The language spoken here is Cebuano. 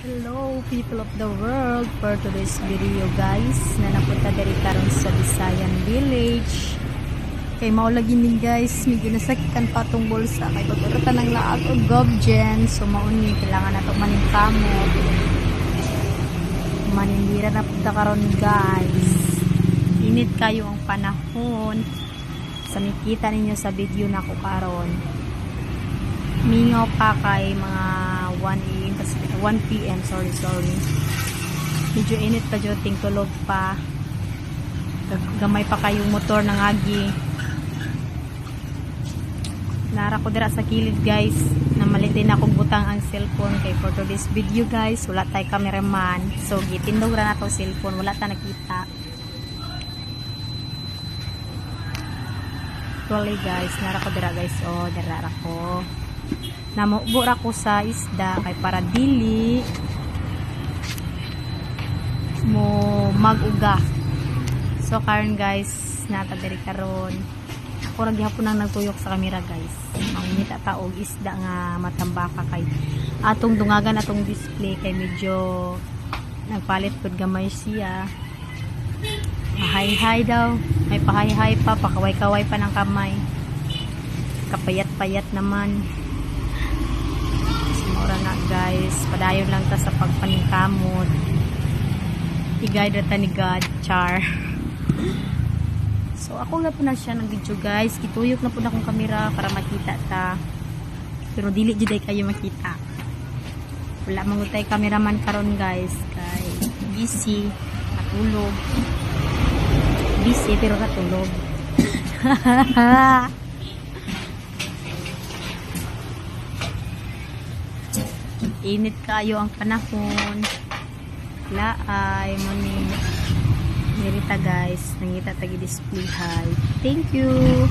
Hello, people of the world! For today's video, guys, na napunta diri karon sa Bisayan Village kay mao lagi ni, guys, medyo nasakitan pa atong bulsa kay bag-o ta ng laag og gobgen. So mao ni kailangan nato maningkamot, manindira na punta karon, guys. Init kayo ang panahon. Sa mikita ninyo sa video nako karon, mingaw pa kay mga 1 a.m. 1 p.m. Sorry, sorry, medyo init pa jud, ting tulog pa. Gamay pa kayong motor ng agi. Nara ko dira sa kilid, guys, na malitin akong butang ang cellphone kay for today's video, guys, wala tay cameraman, so gitindog ra nato cellphone, wala ta nakita. Actually, guys, nara ko dira, guys. Oh, dira ra ko. Namubo ra ko sa isda kay para dili mo mag-uga. So karon, guys, nata diri karon. Ako ra gihapon nang nagtuyok sa kamera, guys. Mangita ta og isda nga matambaka kay atong dungagan atong display kay medyo nagpalit pud gamay siya. Hi hi daw. May pahay-hay pa, pakaway-kaway pa ng kamay. Kapayat-payat naman. So, mura na, guys. Padayon lang ta sa pagpaningkamot. I-guide ra ta ni God, char. So ako na po na siya ng video, guys. Gituyok na po na akong kamera para makita ta. Pero dili jud ay kayo makita. Wala man gud tay cameraman karon, guys, kay busy, natulog. Busy pero natulog. Init kayo ang panahon. Laay mo ni Nirita, guys, nangita tagi display. Hi. Thank you.